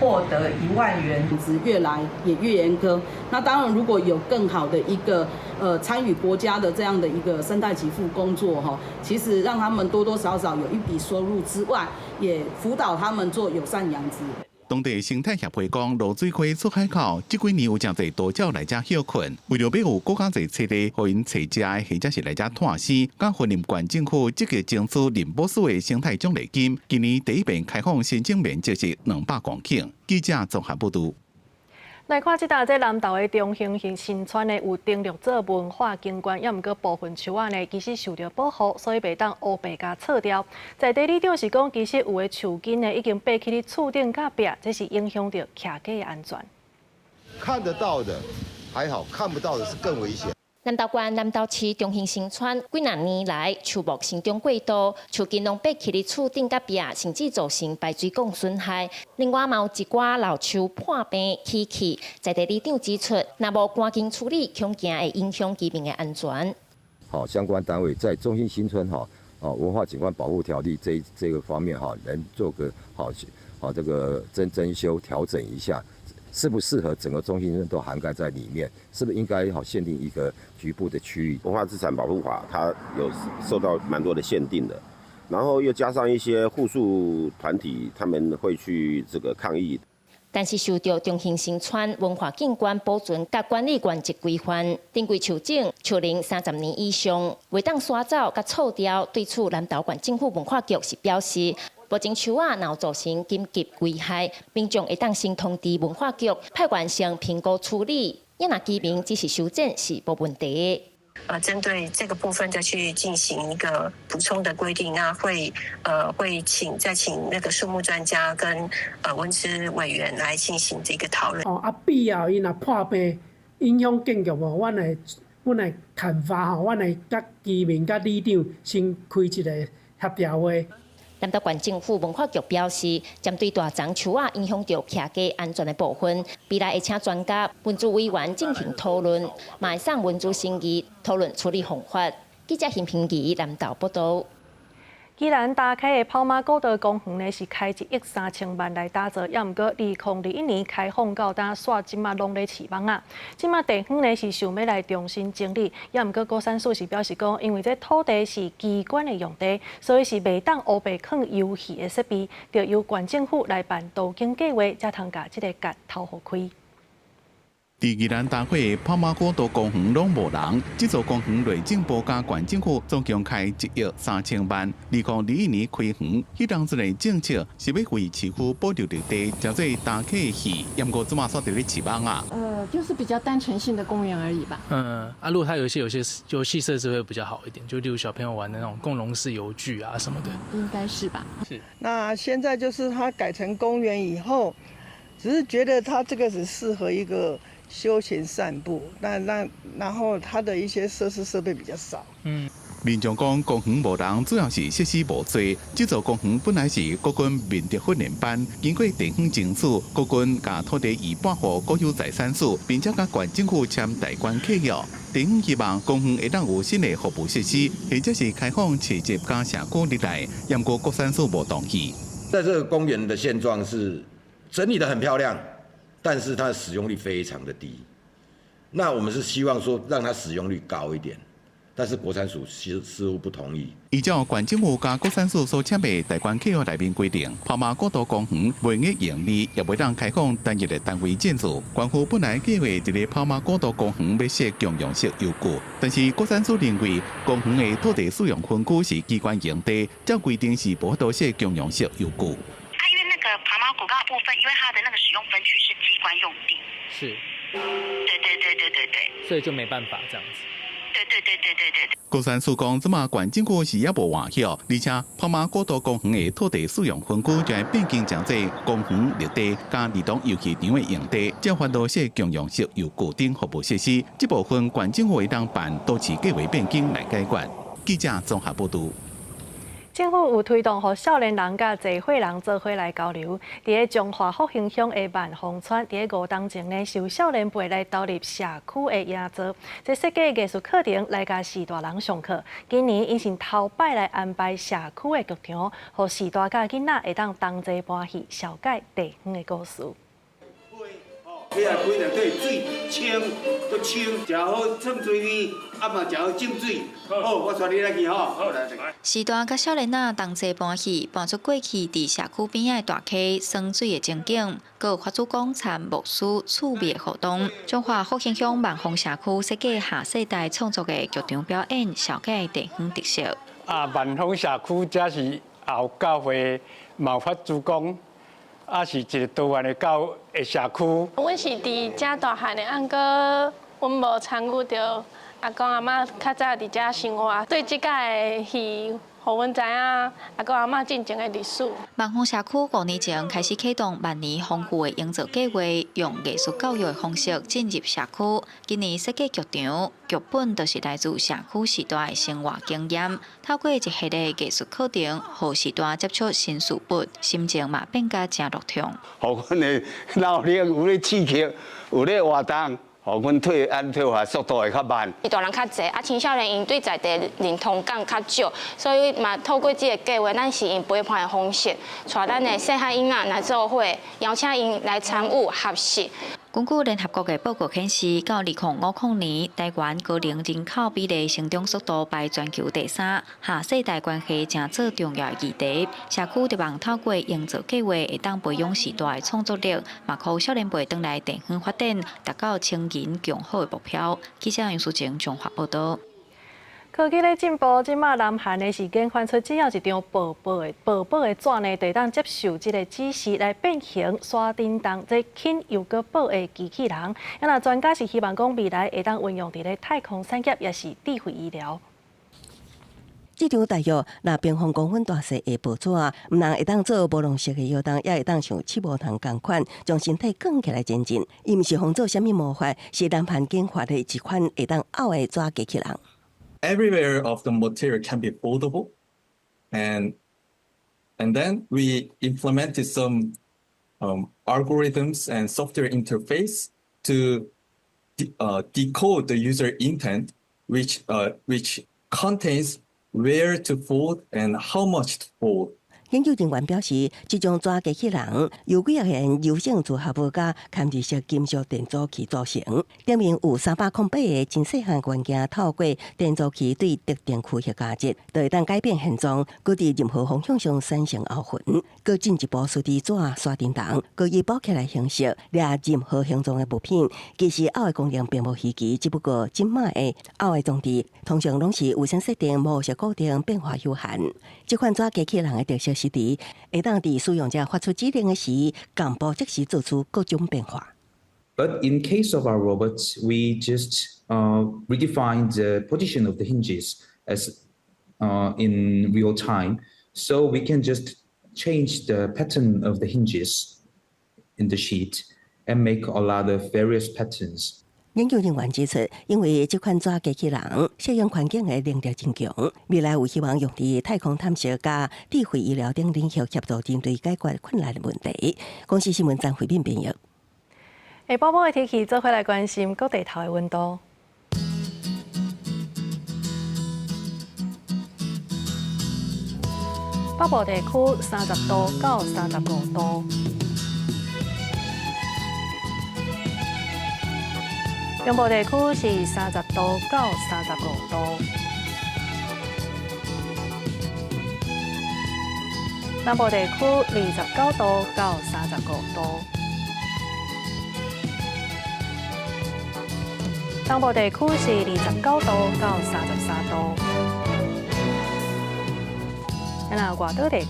獲得1萬元。越來也越嚴苛。那當然，如果有更好的一個參與國家的這樣的一個生態給付工作，哈，其實讓他們多多少少有一筆收入之外，也輔導他們做友善養殖。當地生態協會講，濁水溪出海口這幾年有誠濟渡鳥來遮歇睏，為著欲有閣較濟棲地，予𪜶揣食的，或者是來遮湠生，佮雲林縣政府積極爭取林保署的生態獎勵金，今年第一遍開放申請面積是200公頃。記者綜合報導。來看這搭這南投的中興新村呢，有登錄做文化景觀，抑毋過部分樹仔呢，其實受著保護，所以袂當烏白共銼掉。在地里長是講，其實有的樹根呢，已經爬去咧厝頂佮壁，這是影響著徛家的安全。看得到的還好，看不到的是更危險。南投縣南投市中興新村幾若年來樹木生長過度，樹根攏爬去咧厝頂佮壁，甚至造成排水管損害。另外，嘛有一寡老樹破病起去，在地里長指出，若無趕緊處理，恐驚會影響居民的安全。好，相關單位在中興新村哈，哦文化景觀保護條例這個方面哈，能做個好好這個增修調整一下。適不適合整個中興村都涵蓋在裡面？是不是應該好限定一個局部的區域？文化資產保護法它有受到蠻多的限定的，然後又加上一些護樹團體，他們會去這個抗議。但是受著中興新村文化景觀保存佮管理原則規範，珍貴樹種樹齡30年以上，袂當刷走佮銼掉。對此，南投縣政府文化局是表示，目前樹仔若有造成緊急危害，民眾會當先通知文化局派員先評估處理。抑若居民只是修剪是無問題的。針對這個部分再去進行一個補充的規定，那會請再請那個樹木專家跟文資委員來進行這個討論。哦，啊，必要伊若破病影響建築哦，阮會砍伐吼，阮會佮居民佮里長先開一個協調會。南投縣政府文化局表示，針對大叢樹仔影響著徛家安全的部分，未來會請專家、文資委員進行討論，嘛會送文資審議討論處理方法。記者邢平儀南投報道。宜蘭大溪的跑馬古道公園呢，是開1億3千萬來打造，猶毋過2021年開放到今，煞這馬攏咧飼蠓仔。這馬地方呢是想欲來重新整理，猶毋過國產署是表示講，因為這土地是機關的用地，所以是袂當烏白囥遊戲的設備，著由縣政府來辦都更計劃，才通共這个結頭予開。佇宜蘭大溪跑馬古道公園攏無人，這座公園內政部佮縣政府總共開1億3千萬。2021年開園，彼當陣的政策是欲為市區保留綠地，成做打客的戲，毋過這馬煞佇咧飼蠓仔。就是比較單純性的公園而已吧。嗯，啊，如果它有一些遊戲設施會比較好一點，就例如小朋友玩的那種共融式遊具啊什麼的。應該是吧。是。那現在就是它改成公園以後，只是覺得它這個只適合一個休閒散步，那然後它的一些設施設備比較少。民眾講公園無人，主要是設施無濟。這座公園本來是國軍明德訓練班，經過地方爭取，國軍共土地移撥予國有財產署，並且佮縣政府簽代管契約。地方希望公園會當有新的服務設施，或者是開放市集佮社區入來，毋過國產署無同意。在這個公園的現狀是整理得很漂亮，但是它的使用率非常的低。那我們是希望說讓它使用率高一點，但是國產署似乎不同意。依照縣政府佮國產署所簽的代管契約內面規定，跑馬古道公園袂用營利，也袂當開放單一的單位建築。縣府本來計劃佇咧跑馬古道公園欲設共融式遊具，但是國產署認為公園的土地使用分區是機關用地，照規定是無法度設共融式遊具。啊，因為那個跑馬古道部分，因為它的那個使用分區是機關用地。是。對對對對對對。所以就沒辦法這樣子。對對對對對對。國產署講，這馬縣政府是猶無換血，而且跑馬古道公園的土地使用分區將會變更成做公園綠地佮兒童遊戲場的用地，才法度設共融式遊具等服務設施。這部分縣政府會當辦都市計劃變更來解決。記者綜合報導。政府有推動，予少年人佮濟歲人做伙來交流。佇咧彰化復興鄉的萬豐村，佇咧5冬前呢，是有少年輩來投入社區的營造，這設計藝術課程來共序大人上課。今年𪜶是頭擺來安排社區的劇場，予序大佮囡仔會當同齊搬戲，紹介地方的故事。起來規兩塊水清，閣清，誠好沖水味，啊嘛誠好浸水。好，我帶你來去吼。序大佮少年仔同齊搬戲，搬出過去佇社區邊仔的大溪耍水的情景，閣有法主講參牧師趣味的活動。彰化復興鄉萬豐社區設計下世代創作的劇場表演，紹介地方特色。啊，萬豐社區這是後教會嘛法主講。啊，是一個多元的教的社區。阮是佇遮大漢的，啊毋過阮無參與著阿公阿嬤較早佇遮生活，對這個的戲，予阮知影阿公阿嬤進前的歷史。萬豐社區5年前開始啟動萬年豐富的營造計劃，用藝術教育的方式進入社區。今年設計劇場劇本就是來自社區序大的生活經驗，透過一系列藝術課程，予序大接觸新事物，心情嘛變甲誠樂暢。予阮的腦力有咧刺激，有咧活動。予阮退按退化速度會較慢。大人較濟，啊青少年𪜶對在地認同感較少，所以嘛透過這個計劃，咱是用陪伴的方式，帶咱的細漢囡仔來做伙，邀請𪜶來參與學習。根據聯合國的報告顯示，到2050年，台灣高齡人口比例成長速度排全球第三，下世代關係成做重要的議題。社區希望透過營造計劃，會當培養序大的創作力，嘛予少年輩轉來地方發展，達到青銀共好的目標。記者楊淑靜綜合報導。科技咧進步，這馬南韓呢是研發出只要一張薄薄的薄薄的紙呢，就會當接受這个指示來變形徙振動，這輕又閣薄的機器人。啊，若專家是希望講未來會當運用佇咧太空產業，抑是智慧醫療。這張大約六平方公分大細的薄紙，毋但會當做無龍式的搖動，也會當像刺毛蟲仝款，將身體捲起來前進。伊毋是仿做啥物魔法，是南韓研發的一款會當拗的紙機器人。 Every layer of the material can be foldable, and then we implemented some algorithms and software interface to decode the user intent, which Contains where to fold and how much to fold. 研究人員表示，這種紙機器人由幾仔個柔性組合物佮嵌入式金屬電阻器組成，頂面有308個真細項元件，透過電阻器對特定區域加熱，就會當改變形狀，閣佇任何方向上產生凹痕，閣進一步隨佇紙徙振動，閣以包起來形式掠任何形狀的物品。其實拗的功能並無稀奇，只不過這擺的拗的裝置通常攏是預先設定模式固定，變化有限。這款紙機器人的特色是佇會當佇使用者發出指令的時，同步即時做出各種變化。 But in case of our robots, we just redefine the position of the hinges as in real time, so we can just change the pattern of the hinges in the sheet and make a lot of various patterns. 研究人員指出，因為這款紙機器人適應環境的能力真強，未來有希望用佇太空探測佮智慧醫療等領域協助人類解決困難的問題。公視新聞張慧敏編譯。下晡晡的天氣，做伙來關心各地頭的溫度。北部地區30度到35度。中部地區是30度到35度，南部地區29度到35度，東部地區是29度到33度，那外島地區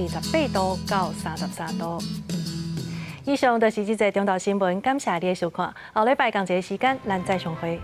28度到33度。以上就是這節中晝新聞，感謝你的收看。後禮拜仝一个時間，咱再相會。